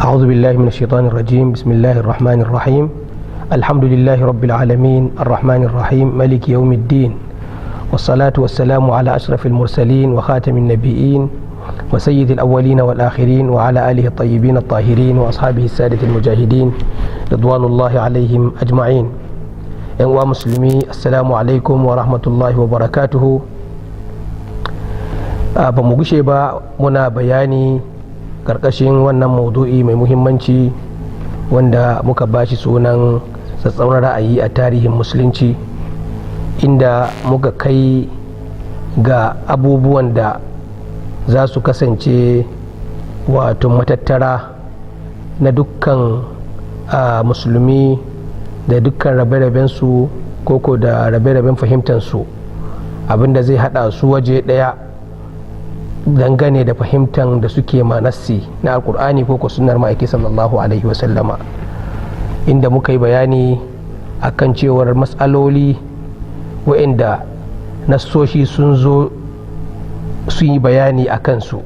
أعوذ بالله من الشيطان الرجيم. بسم الله الرحمن الرحيم. الحمد لله رب العالمين الرحمن الرحيم مالك يوم الدين، والصلاة والسلام على أشرف المرسلين وخاتم النبيين وسيد الأولين والآخرين، وعلى آله الطيبين الطاهرين وأصحابه السادة المجاهدين رضوان الله عليهم أجمعين. ‘Yan uwa musulmi، السلام عليكم ورحمة الله وبركاته. Ba mu gushe ba muna bayani karkashin wannan maudu'i mai muhimmanci wanda muka bashi sunan tsatsauran ra'ayi a tarihin musulunci، inda muka kai ga abubuwan da za su kasance wato matattara na dukkan musulmi da dukkan rabe-rabensu koko da rabe-raben fahimtansu، abinda zai hada su waje daya dangane da fahimtan da suke ma nassi na Alkur'ani ko ko sunnar ma'aiki صلى الله عليه وسلم، inda muka yi bayani akan cewar matsaloli wa'inda nassoshi sun zo sun yi bayani a kansu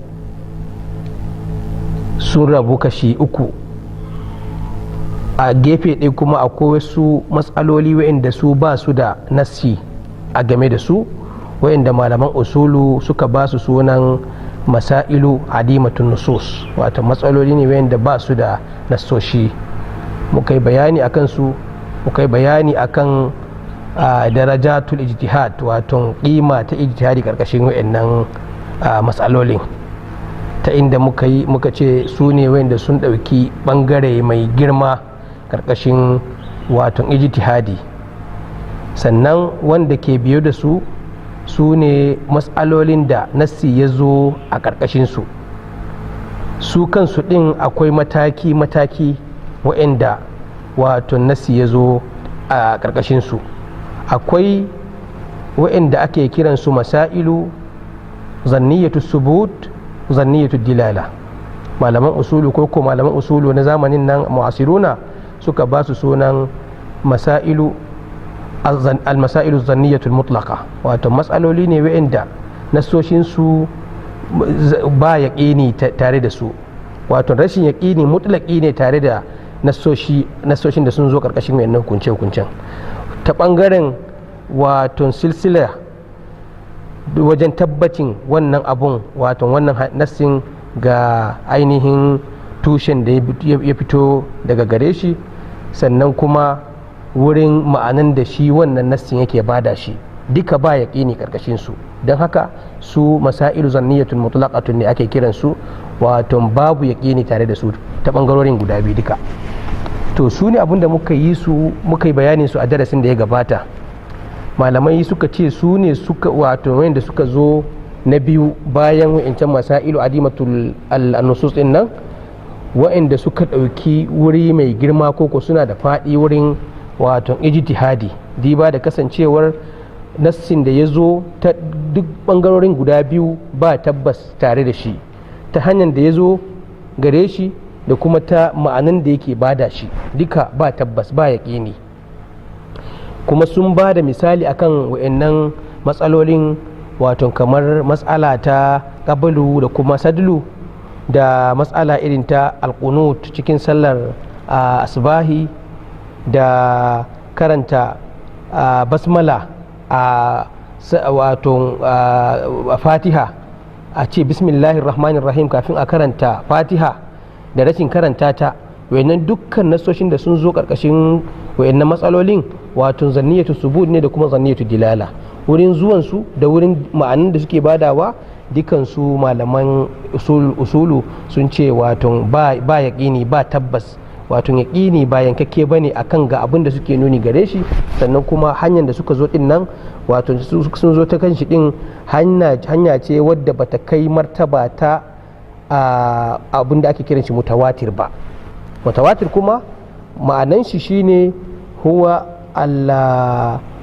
sun rabu kashi uku. A gefe ɗaya kuma akwai wasu matsaloli wa'inda su ba su da nassi a game da su، wa'inda malaman usulu suka ba su sunan مسائل عديمة النصوص، wato matsaloli ne wa'inda ba su da nassoshi. Muka yi bayani akan su، muka yi bayani akan درجات الاجتهاد، wato kima ta ijtihadi karkashin wa'annan matsalolin، ta inda muka yi muka ce su ne wa'inda sun ɗauki ɓangare mai girma karkashin wato ijtihadi. Sannan wanda ke biyo da su, su ne matsalolin da nassi ya zo a ƙarƙashinsu. Su kansu ɗin akwai mataki-mataki waɗanda wato nassi ya zo a ƙarƙashinsu. Akwai waɗanda ake kiransu مسائل ظنية الثبوت، ظنية الدلالة. Malaman usulu ko malaman usulu na zamanin nan، معاصرون، suka ba su sunan المسائل الظنية المطلقة، wato matsaloli ne waɗanda nassoshinsu ba yaƙini tare da su، wato rashin yaƙini mutlaƙi ne tare da nassoshin da sun zo ƙarƙashin wayannan hukunce-hukuncen، ta ɓangaren wato silsila wajen tabbacin wannan abun، wato wannan nassin ga ainihin tushen da ya fito daga gare shi، sannan kuma wurin ma'anan da shi wannan nassin yake bada shi، duka ba yaƙini ƙarƙashin su. Don haka su مسائل ظنية مطلقة ne ake kiran su، wato babu yaƙini tare da su ta ɓangarorin guda biyu duka. To su ne abinda muka yi su muka yi bayanin su a darasin da ya gabata. Malamai suka ce su ne suka wato wanda suka zo na biyu bayan wa'incan مسائل عديمة النصوص din nan، wa'inda suka ɗauki wuri mai girma koko suna da faɗi wurin wato ijtihadi، diba da kasancewar nassin da ya zo ta duk ɓangarorin guda biyu ba tabbas tare da shi، ta hanyar da ya zo gare shi da kuma ta ma'anan da yake bada shi، duka ba tabbas، ba yaƙini. Kuma sun ba da misali akan wa'annan matsalolin، wato kamar matsala ta ƙabalu da kuma sadlu، da matsala irin ta alƙunut cikin sallar asbahi، da karanta basmala a wato Fatiha، a ce بسم الله الرحمن الرحيم kafin a karanta Fatiha، da rashin karanta ta. Wayannan dukkan nasoshin da sun zo karkashin wayannan matsalolin، wato ظنية الثبوت ne da kuma ظنية الدلالة، wurin zuwan su da wurin ma'anin da suke badawa، dukan su malaman usulu sun ce wato ba yaƙini، ba tabbas، wato yaƙini ba yankakke bane akan ga abin da suke nuni gare shi. Sannan kuma hanyar da suka zo din nan، wato sun zo ta kan shi din hanya ce wadda bata kai martaba ta abin da ake kiran shi mutawatir ba. Mutawatir kuma ma'anan shi shine هو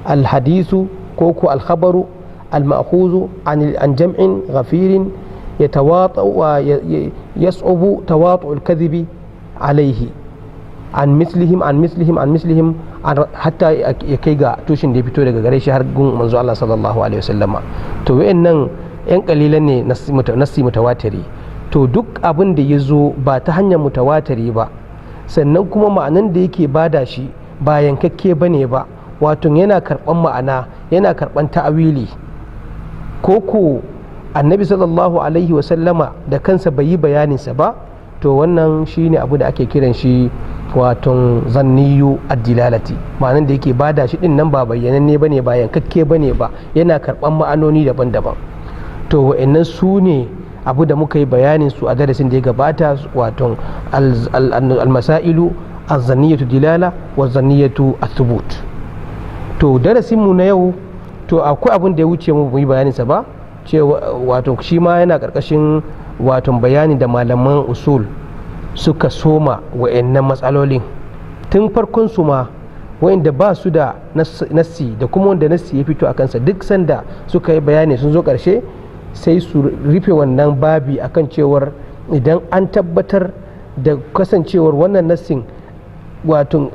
الحديث ko الخبر المأخوذ عن جمع غفير يتواطأ يصعب تواطؤ الكذب عليه عن مثلهم عن مثلهم عن مثلهم، حتى ya kai ga tushen da ya fito daga gare shi har gun manzo Allah صلى الله عليه وسلم. To wayannan yan kalilan ne nassi mutawatiri. To duk abin da ya zo ba ta hanyar mutawatiri ba, sannan kuma ma'anan da yake bada shi ba yankakke ba ne ba, wato yana karɓan ma'ana, yana karɓan ta'awili, ko ko Annabi sallallahu alaihi wasallama da kansa bai yi bayaninsa ba, to wannan shine abu da ake kiran shi wato zanniyu addilalati. Ma'anan da yake bada shi din nan ba bayyananne bane ba, yankakke bane ba, yana karɓan ma'anoni daban-daban. To wa'annan su ne abu da muka yi bayanin su a darasin da ya gabata, wato almasailu azzanniyatu dilala wa zanniyatu athubut. To darasin mu na yau, to akwai abin da ya wuce mu yi bayanin sa ba, cewa wato shi ma yana karkashin wato bayani da malaman usul suka soma wa'annan matsalolin tun farkon su ma, wa'anda ba su da nassi da kuma wanda nassi ya fito a kansa. Duk sanda suka yi bayani sun zo karshe, sai su rufe wannan babi akan cewar idan an tabbatar da kasancewar wannan nassin, wato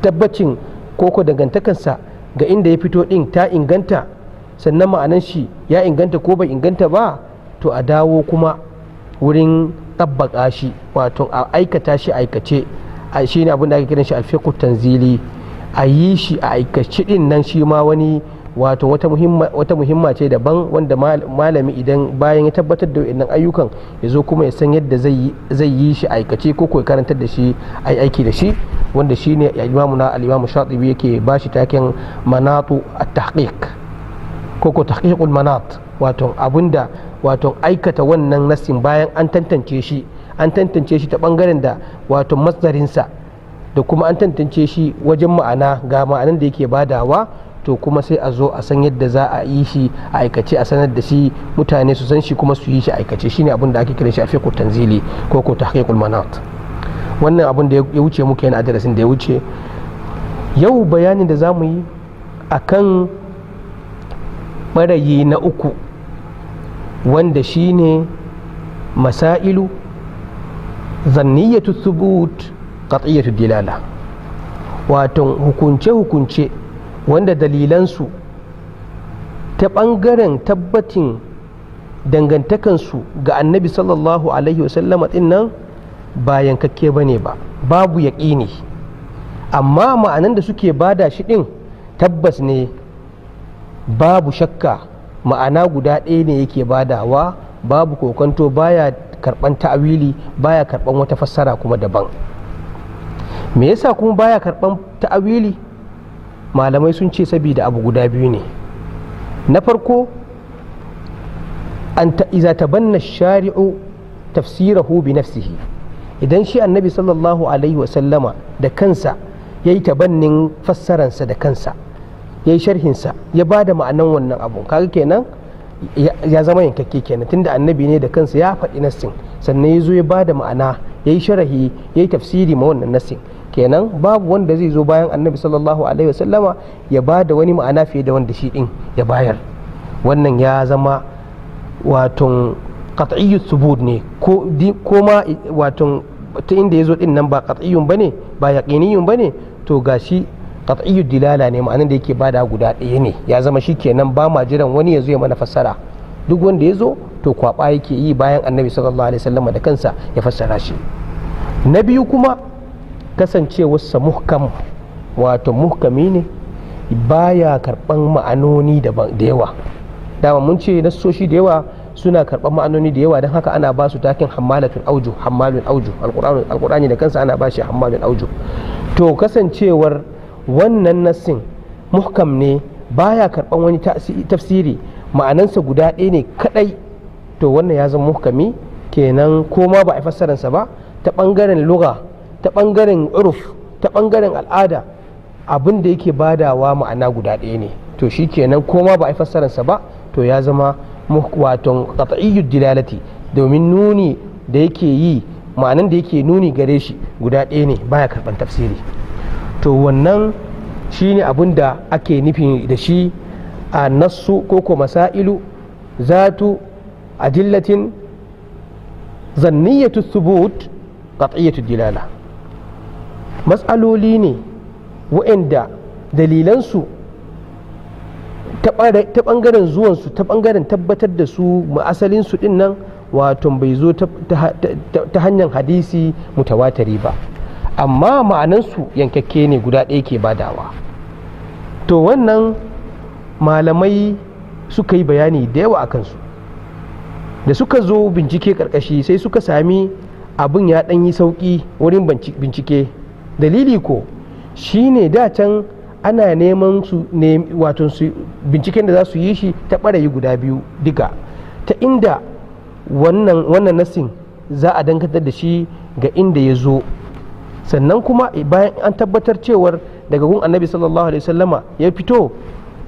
tabbacin koko dangantakansa ga inda ya fito din ta inganta, sannan ma'anan shi ya inganta ko bai inganta ba, to a dawo kuma wurin tabbaka shi, wato a aikata shi aikace. A shi ne abin da ake kiran shi alfiqhu tanzili. A yi shi a aikace din nan, shi ma wani wato wata muhimma ce daban, wanda malami idan bayan ya tabbatar da wannan ayyukan, ya zo kuma ya san yadda zai yi shi aikace ko ko karantar da shi ai aiki da shi, wanda shi ne imamu na al-Imamu Shatibi yake ba shi taken manatu at-tahqiq ko ko tahqiqul manat, wato abinda wato aikata wannan nassin bayan an tantance shi, an tantance shi ta bangaren da wato masdarinsa, da kuma an tantance shi wajen ma'ana, ga ma'anan da yake badawa, to kuma sai a zo a san yadda za a yi shi a aikace, a sanar da shi mutane su san shi kuma su yi shi aikace. Shine abin da ake kiran shi a fiqh tanzili ko ko tahqiqul manat. Wannan abin da ya wuce muke yana darasin da ya wuce. Yau bayanin da zamu yi akan ɓarayi na uku, wanda shine masailu zanniyatu thubut qat'iyatu dilala, wato hukunce-hukunce wanda dalilansu ta ɓangaren tabbatin dangantakansu ga Annabi sallallahu alaihi wasallama ɗin nan ba yankakke ba ne ba, babu yaƙini, amma ma'anan da suke bada shi ɗin tabbas ne, babu shakka, ma'ana guda ɗaya ne yake badawa, babu kokonto, baya karɓan ta'awili, baya karɓan wata fassara kuma daban. Me yasa kuma baya karɓan ta'awili? Malamai sun ce saboda abu guda biyu ne. Na farko, an iza tabanna shari'u tafsirahu bi nafsihi, idan shi Annabi sallallahu alaihi wasallama da kansa ya yi tabannin fassaransa, da kansa ya yi sharhinsa, ya ba da ma'anan wannan abu, kaga kenan ya zama yankakke kenan, tunda Annabi ne da kansa ya faɗi nassin, sannan ya zo ya ba da ma'ana, ya yi sharahi, ya yi tafsiri ma wannan nassin. Kenan babu wanda zai zo bayan Annabi sallallahu alaihi wasallama ya ba da wani ma'ana fiye da wanda shi din ya bayar. Wannan ya zama waton qat'iyyu thubut ne, ko ma waton ta inda ya zo din nan ba qat'iyyun bane, ba yaqiniyyun bane, to gashi qat'iyyu dilala ne, ma'anan da yake bada guda ɗaya ne. Ya zama shi kenan ba ma jiran wani ya zo ya mana fassara. Duk wanda ya zo to kwaba yake yi bayan Annabi sallallahu alaihi wasallama da kansa ya fassara shi. Na biyu kuma, kasancewarsa muhkam, wato muhkami ne, baya karban ma'anoni da yawa. Dama mun ce nassoshi da yawa suna karban ma'anoni da yawa, don haka ana ba su takin hammalatul auju, hammalul auju. Alqur'ani da kansa ana ba shi hammalul auju. To kasancewar wannan nassin muhkam ne, baya karban wani tafsiri, ma'anansa guda ɗaya ne kadai, to wannan ya zama muhkami kenan. Ko ma ba a fassararsa ba, ta bangaren lugha, ta bangaren uruf, ta bangaren al'ada, abin da yake badawa ma'ana guda ɗaya ne, to shi kenan ko ma ba a fassararsa ba, to ya zama wato qat'iyyud dilalati, domin nuni da yake yi, ma'anan da yake nuni gare shi guda ɗaya ne, baya karban tafsiri. To wannan shine abin da ake nufi da shi a nassu ko ko masailu zatu adillatin zanniyatu thubut qat'iyyatu dilala. Matsaloli ne wa'anda dalilansu ta ɓangaren zuwansu, ta ɓangaren tabbatar da su asalinsu ɗin nan, wato bai zo ta hanyar hadisi mutawatiri ba, amma ma'anansu yankakke ne, guda ɗaya ke badawa. To wannan malamai suka yi bayani da yawa a kansu. Da suka zo bincike karkashi, sai suka sami abin ya ɗan yi sauƙi wurin bincike. Dalili ko shine da can ana neman su ne, wato su binciken da za su yi shi ta ɓarayi guda biyu duka, ta inda wannan nasin za a dangantar da shi ga inda ya zo, sannan kuma bayan an tabbatar cewar daga gun Annabi sallallahu alaihi wasallama ya fito,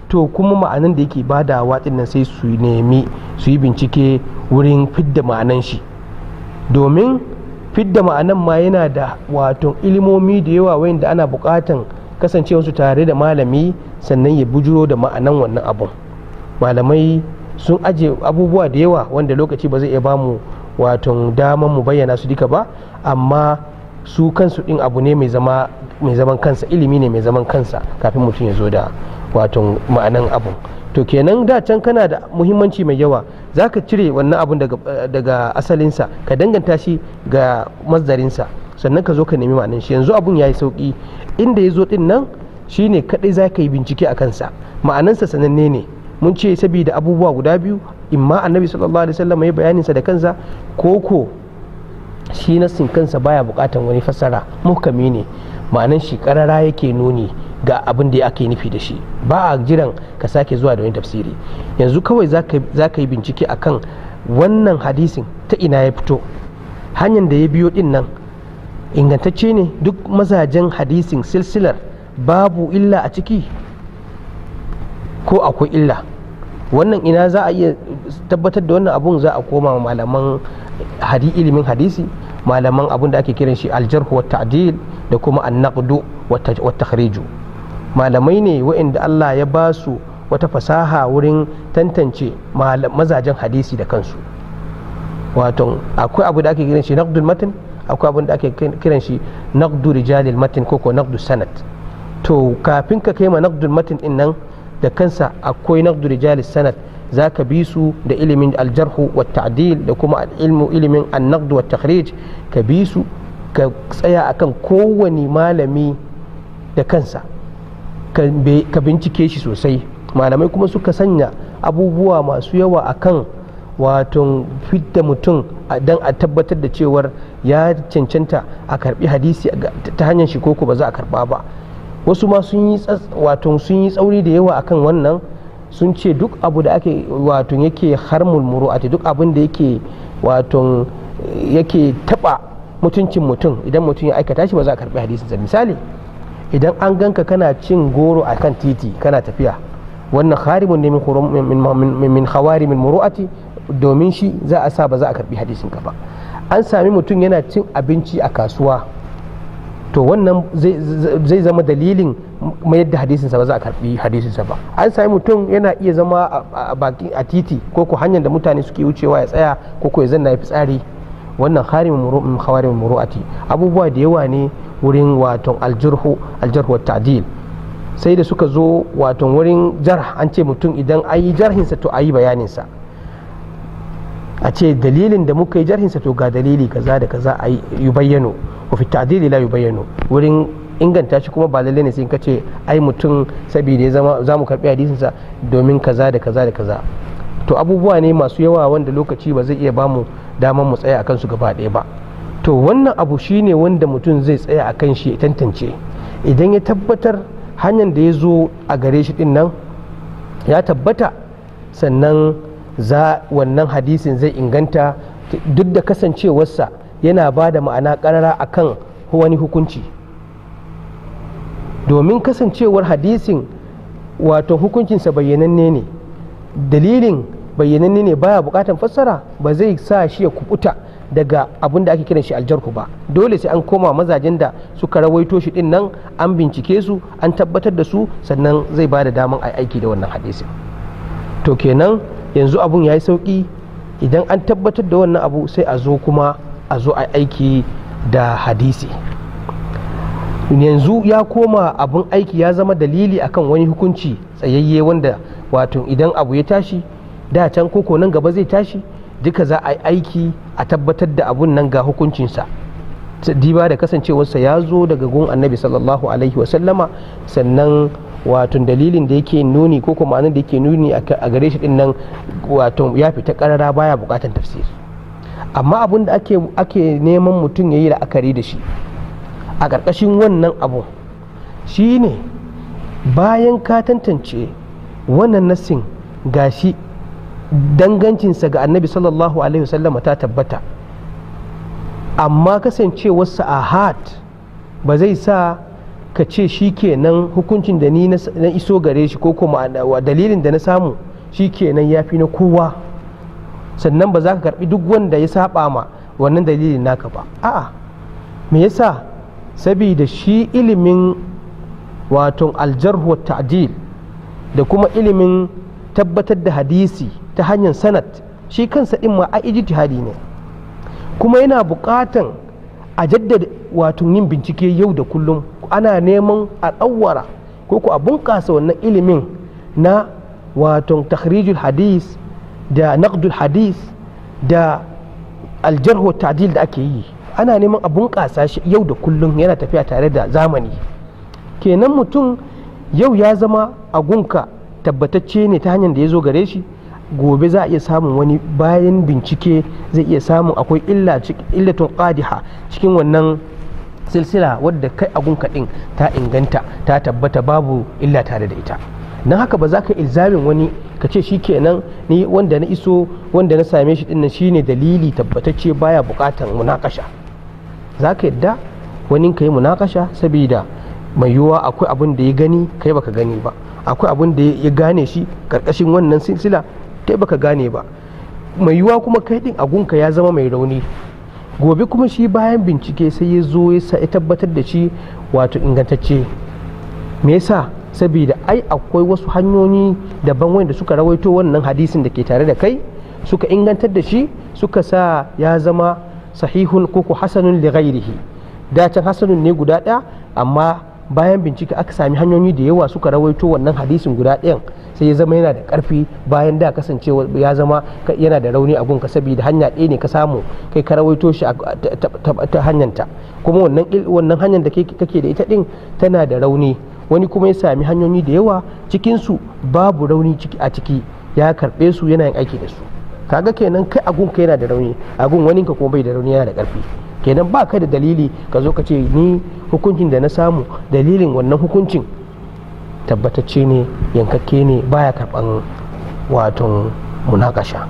to kuma ma'anan da yake badawa din nan sai su nemi su yi bincike wurin fidda ma'anan shi, domin fidda ma'anan ma yana da wato ilimomi da yawa wanda ana buƙatan kasancewarsu tare da malami, sannan ya bujuro da ma'anan wannan abun. Malamai sun aje abubuwa da yawa wanda lokaci ba zai iya bamu wato daman mu bayyana su duka ba, amma su kansu din abu ne mai zaman kansa, ilimi ne mai zaman kansa kafin mutum ya zo da wato ma'anan abun. To kenan da can kana da muhimmanci mai yawa, za ka cire wannan abun daga asalinsa, ka danganta shi ga masdarinsa, sannan ka zo ka nemi ma'anan shi. Yanzu abun ya yi sauki. Inda ya zo din nan shine kadai za ka yi bincike a kansa. Ma'anansa sananne ne, mun ce saboda abubuwa guda biyu: imma Annabi sallallahu alaihi wasallam ya bayaninsa da kansa, ko ko shi nassin kansa baya bukatan wani fassara, muhkami ne, ma'anan shi karara yake nuni ga abin da ake nufi da shi, ba a jiran ka sake zuwa da wani tafsiri. Yanzu kawai za ka yi bincike akan wannan hadisin, ta ina ya fito, hanyar da ya biyo din nan ingantacce ne, duk mazajen hadisin silsilar babu illa a ciki ko akwai illa. Wannan ina za a iya tabbatar da wannan abun? Za a koma malaman ilimin hadisi, malaman abun da ake kiran shi aljarhu wa ta'dil da kuma annaqdu wa takhriju. Malamai ne waɗanda Allah ya ba su wata fasaha wurin tantance mazajen hadisi da kansu. Wato akwai abu da ake kiran shi naqdul matn, akwai abun da ake kiran shi naqdu rijalil matn ko ko naqdu sanad. To kafin ka kai ma naqdul matn din nan da kansa, akwai naqdu rijalis sanad. Za ka bi su da ilimin aljarhu wa ta'dil da kuma ilmu ilimin annaqdu wa takhrij, ka bi su, ka tsaya akan kowane malami da kansa, ka bincike shi sosai. Malamai kuma suka sanya abubuwa masu yawa akan wato fidda mutum don a tabbatar da cewar ya cancanta a karbi hadisi ta hanyar shi koko ba za a karba ba. Wasu ma sun yi wato sun yi tsauri da yawa akan wannan. Sun ce duk abu da ake wato yake harmul muru'ati, duk abin da yake wato yake taba mutuncin mutum, idan mutum ya aikata shi ba za a karbi hadisinsa. Misali, idan an ganka kana cin goro a kan titi kana tafiya, wannan harimun ne min khawarimin muru'ati, domin shi za a sa ba za a karbi hadisin ka ba. An sami mutum yana cin abinci a kasuwa, to wannan zai zama dalilin mayar da hadisinsa, ba za a karbi hadisinsa ba. An sami mutum yana iya zama a bakin a titi ko ko hanyar da mutane suke wucewa, ya tsaya ko ko ya zanna ya fitsari, wannan harimin khawarimin muru'ati. Abubuwa da yawa ne wurin waton aljarhu wa ta'dil. Sai da suka zo waton wurin jarh, an ce mutum idan an yi jarhinsa to a yi bayaninsa, a ce dalilin da muka yi jarhinsa to ga dalili kaza da kaza, a yi bayyano. Wa fi ta'dili la yubayyano. Wurin inganta shi kuma ba lalle ne sai ka ce ai mutum saboda ya zama za mu karbi hadisinsa domin kaza da kaza da kaza. To abubuwa ne masu yawa wanda lokaci ba zai iya bamu daman mu tsaya akan su gaba ɗaya ba. To wannan abu shine wanda mutum zai tsaya akan shi ya tantance. Idan ya tabbatar hanyar da ya zo a gare shi din nan ya tabbata, sannan za wannan hadisin zai inganta, duk da kasancewarsa yana ba da ma'ana karara akan wani hukunci, domin kasancewar hadisin wato hukuncinsa bayyananne ne, dalilin bayyananne ne, baya bukatan fassara, ba zai sa shi ya kubuta daga abin da ake kiran shi aljarhu ba. Dole sai an koma mazajen da suka rawaito shi din nan, an bincike su, an tabbatar da su, sannan zai ba da daman a aiki da wannan hadisin. To kenan yanzu abun ya yi sauki. Idan an tabbatar da wannan abu, sai a zo kuma a zo a aiki da hadisi. Yanzu ya koma abun aiki, ya zama dalili akan wani hukunci tsayayye wanda wato idan abu ya tashi da can koko nan gaba zai tashi, Duka za a yi aiki a tabbatar da abun nan ga hukuncinsa, diba da kasancewarsa ya zo daga gun Annabi sallallahu alaihi wasallama. Sannan wato dalilin da yake nuni ko kuma da yake nuni a gare shi din nan, wato ya fita karara, baya bukatan tafsir. Amma abun da ake neman mutum ya yi la'akari da shi a ƙarƙashin wannan abu shine, bayan ka tantance wannan nassin, gashi dangancinsa ga Annabi sallallahu alaihi wasallama ta tabbata, amma kasancewarsa ahad ba zai sa ka ce shi kenan hukuncin da ni na iso gare shi ko kuma dalilin da na samu shi kenan ya fi na kowa, sannan ba za ka karbi duk wanda ya saba ma wannan dalilin naka ba. A'a, me yasa? Saboda shi ilimin wato aljarh wa ta'dil da kuma ilimin tabbatar da hadisi ta hanyar sanad, shi kansa din ma a ijtihadi ne, kuma yana buƙatan a jaddada, wato yin bincike yau da kullum. Ana neman a tsawara ko a bunƙasa wannan ilimin na wato takhrijul hadis da naqdul hadis da aljarh wa ta'dil da ake yi. Ana neman a bunƙasa shi yau da kullum, yana tafiya tare da zamani. Kenan mutum yau ya zama a gunka tabbatacce ne ta hanyar da ya zo gare shi, gobe za a iya samun wani bayan bincike zai iya samun akwai illatun qadiha cikin wannan silsila wadda kai a gunka din ta inganta, ta tabbata, babu illa tare da ita. Don haka ba za ka ilzamin wani ka ce shi kenan ni wanda na iso, wanda na same shi dinnan shine dalili tabbatacce, baya bukatan munakasha. Za ka yadda wani ka yi munakasha, saboda mai yiwuwa akwai abin da ya gani kai baka gani ba, akwai abin da ya gane shi karkashin wannan silsila kai baka gane ba. Mai yiwuwa kuma kai din agunka ya zama mai rauni, gobe kuma shi bayan bincike sai ya zo ya tabbatar da shi wato ingantacce. Me yasa? Saboda ai akwai wasu hanyoyi daban wanda suka rawaito wannan hadisin da ke tare da kai, suka ingantar da shi, suka sa ya zama sahihun ko hasanun li ghairihi. Da can hasanun ne guda ɗaya, amma bayan bincike aka sami hanyoyi da yawa suka rawaito wannan hadisin guda ɗayan, sai ya zama yana da ƙarfi, bayan da kasance ya zama yana da rauni a gunka, saboda hanya ɗaya ne ka samu kai ka rawaito shi ta hanyanta, kuma wannan hanyar da kake da ita ɗin tana da rauni. Wani kuma ya sami hanyoyi da yawa, cikinsu babu rauni a ciki, ya karɓe su, yana yin aiki da su. Kaga kenan kai a gunka yana da rauni, a gun waninka kuma bai da rauni, yana da ƙarfi. Kenan ba ka da dalili ka zo ka ce ni hukuncin da na samu, dalilin wannan hukuncin tabbatacce ne, yankakke ne, baya karban waton munakasha.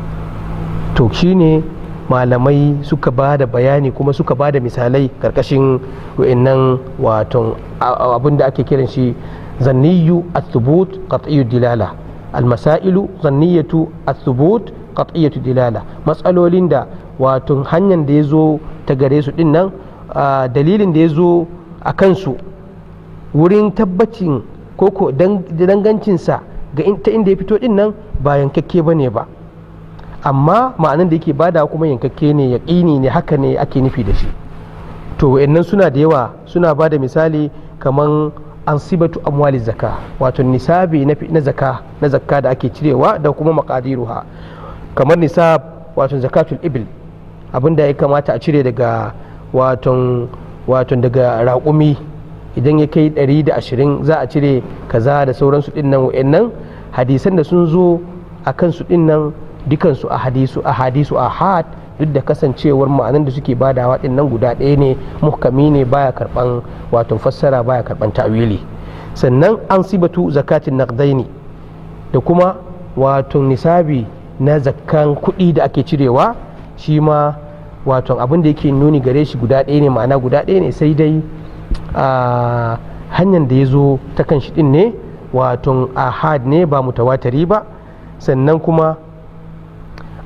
To shine malamai suka ba da bayani kuma suka ba da misalai karkashin wa'annan, waton abin da ake kiran shi zanniyu athubut qat'iyyu dilala, almasailu zanniyatu athubut qat'iyatu dilala, matsalolin da wato hanyar da ya zo ta gare su din nan, dalilin da ya zo a kansu wurin tabbacin koko dangancinsa ga ta inda ya fito din nan ba yankakke ba ne ba, amma ma'anin da yake bada kuma yankakke ne, yaƙini ne, haka ne ake nufi da shi. To wa'annan suna da yawa. Suna ba da misali kaman ansibatu amwali zaka, wato nisabi na zaka, na zakka da ake cirewa, da kuma maqadiruha, kamar nisab wato zakatul ibil, abinda ya kamata a cire daga waton daga raƙumi idan ya kai 120 za a cire kaza da sauransu din nan. Wa'annan hadisan da sun zo a kansu din nan, dukansu a hadisu ahad, duk da kasancewar ma'anan da suke badawa din nan guda ɗaya ne, muhkami ne, baya karban wato fassara, baya karban ta'wili. Sannan an sibatu zakatin naqdaini da kuma wato nisabi na zakkan kuɗi da ake cirewa, shi ma wato abin da yake nuni gare shi guda ɗaya ne, ma'ana guda ɗaya ne, sai dai a hanyar da ya zo ta kan shi ɗin ne wato ahad ne, ba mutawatari ba. Sannan kuma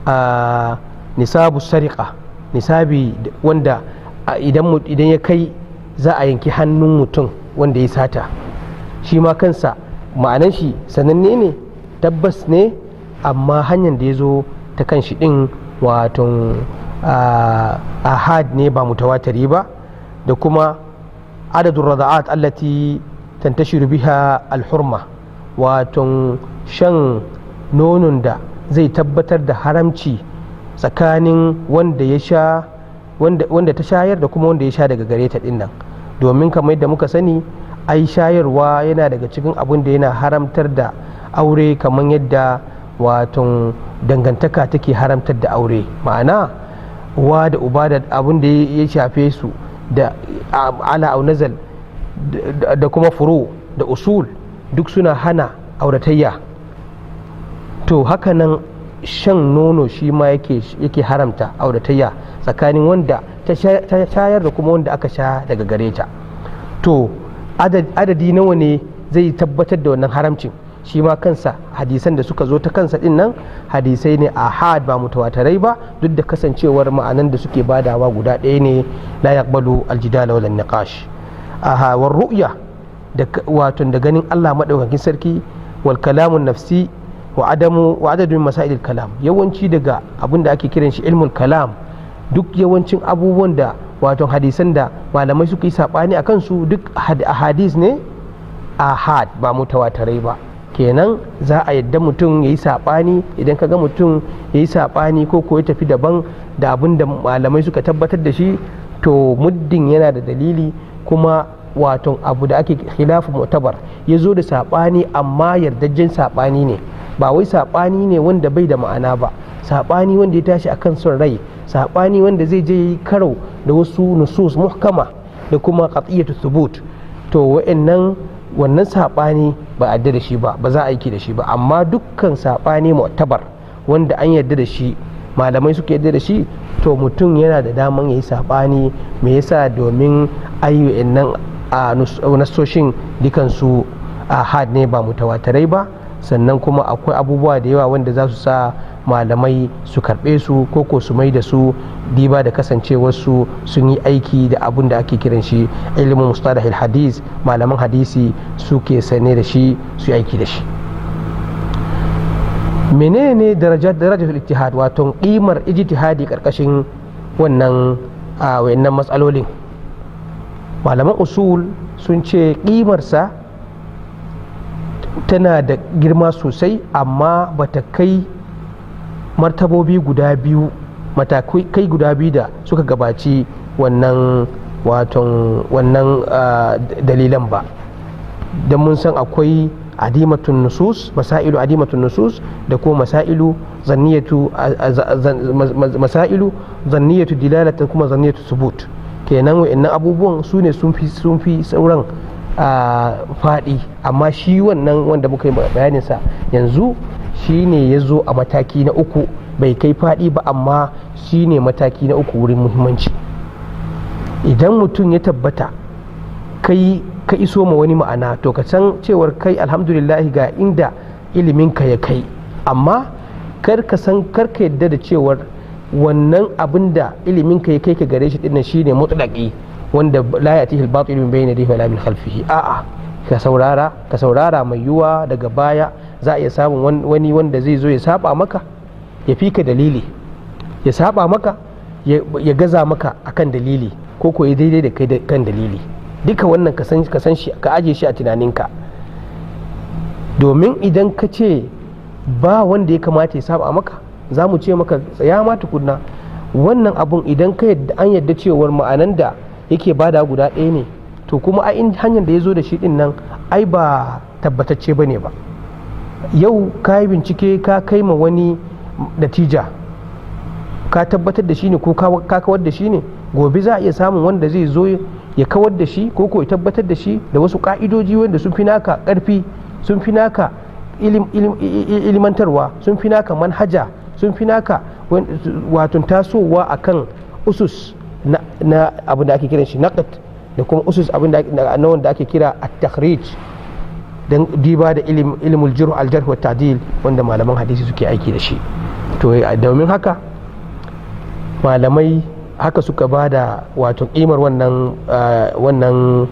a nisabu sariƙa, nisabi wanda idan ya kai za a yanki hannun mutum wanda ya sata, shi ma kansa ma'anan shi sananne ne, tabbas ne, amma hanyar da ya zo ta kan shi ɗin wato ahad ne, ba mutawatari ba. Da kuma adadin rada'at allati tantashiru biha alhurma, wato shan nonon da zai tabbatar da haramci tsakanin wanda ya sha, wanda ta shayar da kuma wanda ya sha daga gare ta dinnan. Domin kamar yadda muka sani, ai shayarwa yana daga cikin abin da yana haramtar da aure, kamar yadda waton dangantaka take haramtar da aure, ma'ana uwa da uba da abin da ya shafe su da ala au nazal da kuma furu da usul, duk suna hana auratayya. To hakanan shan nono shi ma yake haramta auratayya tsakanin wanda ta shayar da kuma wanda aka sha daga gare ta. To adadi nawa ne zai tabbatar da wannan haramcin? Shi ma kansa hadisan da suka zo ta kansa din nan hadisai ne ahad, ba mutawatarai ba, duk da kasancewar ma'anan da suke badawa guda ɗaya ne, la yaqbalu aljidala wal niqash. Aha, war ru'ya da wato da ganin Allah madaukakin sarki, wal kalamun nafsi, wa adamu wa adadun masail kalam. Yawanci daga abin da ake kiran shi ilmul kalam, duk yawancin abubuwan da wato hadisan da malamai suka yi sabani akan su, duk hadis ne ahad, ba mutawatarai ba. Kenan za a yadda mutum ya yi saɓani. Idan ka ga mutum ya yi saɓani ko ya tafi daban da abin da malamai suka tabbatar da shi, to muddin yana da dalili, kuma wato abu da ake khilafu mu'tabar ya zo da saɓani, amma yardajjen saɓani ne, ba wai saɓani ne wanda bai da ma'ana ba, saɓani wanda ya tashi akan son rai, saɓani wanda zai je yi karo da wasu nusus muhkama da kuma qat'iyatu thubut, to wa'annan wannan saɓani ba a yarda da shi ba, ba za a aiki da shi ba. Amma dukkan saɓani mu'tabar wanda an yarda da shi, malamai suka yarda da shi, to mutum yana da daman ya yi saɓani. Me yasa? Domin ayyukan nan a nasoshin dukansu ahad ne, ba mutawatarai ba. Sannan kuma akwai abubuwa da yawa wanda za su sa malamai su karɓe su ko su mai da su, diba da kasancewarsu sun yi aiki da abun da ake kiran shi ilimin mustalahil hadis, malaman hadisi suke sane da shi, su yi aiki da shi. Menene darajatul ijtihad, wato kimar ijtihadi karkashin wannan wayannan matsalolin? Malaman usul sun ce kimarsa tana da girma sosai, amma bata kai martabobi guda biyu, matakai guda biyu da suka gabaci wannan, waton wannan dalilan ba. Don mun san akwai adimatun nusus, masailu adimatun nusus, da kuma masailu zanniyatu, masailu zanniyatu dilalata, kuma zanniyatu subut. Kenan wa'annan abubuwan su ne sun fi sauran faɗi. Amma shi wannan wanda muka yi bayaninsa yanzu shi ne ya zo a mataki na uku, bai kai faɗi ba, amma shi ne mataki na uku wurin muhimmanci. Idan mutum ya tabbata kai ka iso ma wani ma'ana, to ka san cewar kai alhamdulillah ga inda iliminka ya kai. Amma kar ka san, kar ka yadda da cewar wannan abin da iliminka ya kai ka gare shi dinnan shine mutlaqi, wanda la yatihi al-batil min bayni yadihi wala min khalfihi. A'a, ka saurara, ka saurara, mai yiwuwa daga baya za a iya samun wani wanda zai zo ya saba maka, ya fi ka dalili, ya saba maka, ya gaza maka akan dalili, ko ya daidai da kai kan dalili. Duka wannan ka san shi, ka aje shi a tunaninka. Domin idan ka ce ba wanda ya kamata ya saba maka, za mu ce maka tsaya ma tukunna. Wannan abun idan ka yadda, an yadda cewar ma'anan da yake bada guda ɗaya ne, to kuma a hanyar da ya zo da shi din nan ai ba tabbatacce ba ne ba. Yau ka yi bincike, ka kai ma wani natija, ka tabbatar da shi ne ko ka kawar da shi ne, gobe za a iya samun wanda zai zo ya kawar da shi ko ya tabbatar da shi da wasu ka'idoji wanda sun fi naka karfi, sun fi naka ilimantarwa, sun fi naka manhaja, sun fi naka wato tasowa akan usus na abin da ake kiran shi naqd, da kuma usus abin da na wanda ake kira at-takhrij, dan diba da ilmul jarh al-jarh wa ta'dil wanda malaman hadisi suke aiki da shi. To domin haka malamai haka suka ba da wato kimar wannan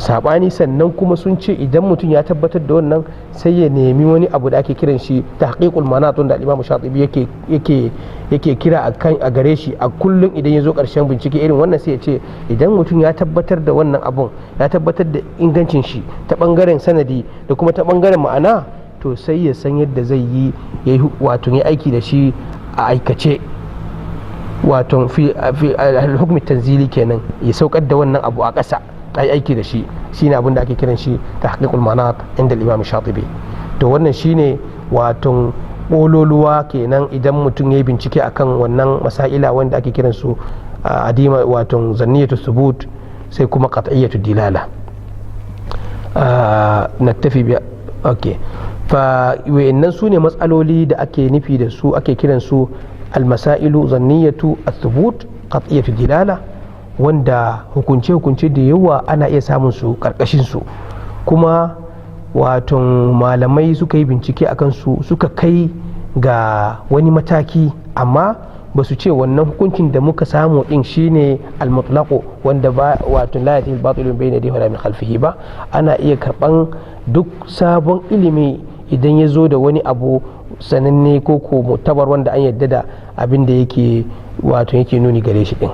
sabani. Sannan kuma sun ce idan mutum ya tabbatar da wannan, sai ya nemi wani abu da ake kiran shi tahqiqul manat, wanda al-Imam Shatibi yake kira akan a gare shi a kullum. Idan ya zo karshen bincike irin wannan, sai ya ce idan mutum ya tabbatar da wannan abun, ya tabbatar da ingancin shi ta bangaren sanadi da kuma ta bangaren ma'ana, to sai ya san yadda zai yi yayi wato ya aiki da shi. a aikace, wato fi hukumi tanzili kenan, ya saukar da wannan abu a ƙasa ai aiki da shi, shine abin da ake kiran shi tahqiqul manat inda al-Imam Shatibi. To wannan shine wato ƙololuwa kenan idan mutum ya yi bincike akan wannan masaila wanda ake kiran su adima, wato zanniyatu thubut sai kuma qat'iyyatu dilala. Naktafi bi, okay. Fa wayannan su ne matsaloli da ake nufi da su, ake kiran su almasailu zanniyatu athubut qat'iyatu dilala, wanda hukunce hukunce da yawa ana iya samun su karkashin su. Kuma wato malamai suka yi bincike akan su, suka kai ga wani mataki, amma ba su ce wannan hukuncin da muka samu din shine al-mutlaqu wanda ba wato la yatihi al-batil min bayni yadayhi wala min khalfihi ba. Ana iya karban duk sabon ilimi idan ya zo da wani abu sananne ko ko mutabar wanda an yadda da abin da yake wato yake nuni gare shi din.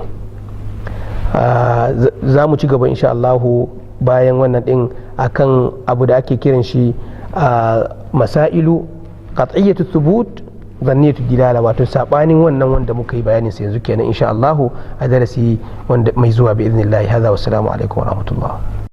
Za mu ci gaba insha Allahu bayan wannan din akan abu da ake kiran shi masailu qat'iyyatu thubut zanniyatu dilala, wato sabanin wannan wanda muka yi bayanin sa yanzu kenan, insha Allahu a darasi wanda mai zuwa bi idnillahi. Hadha, wassalamu alaikum wa rahmatullah.